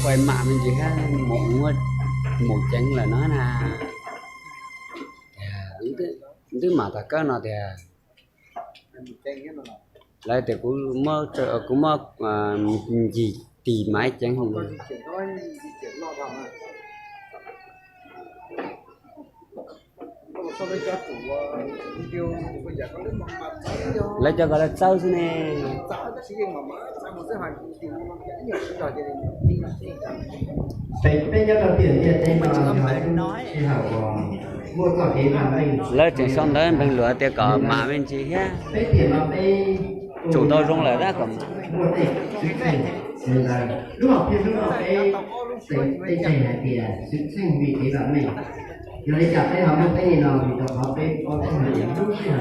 Pais mam me ntsis thiab, mus ceev lawm no na. Twb mam tag kawg no tiag. Lawv tias kuv muab ncig tis mam ceev. Lawv cov ko lawv txawb xwb ne. Peb nyob rau tiam ntiaj teb no yog lub sij hawm uas muaj txoj kev vam meej. Lawv tseem sau ntawv npeeg lus tias kom mam me ntsis thiab, tsum tau zoo lawm tab kom mam. Muaj tej xwm txheej li ntawd. Lub hom phiaj hnub no peb, peb tseg hais tias xwm txheej vim kev vam meej. Yog li cas peb ho muaj teeb li no? Vim rau qhov peb paub txog tias lub sij hawm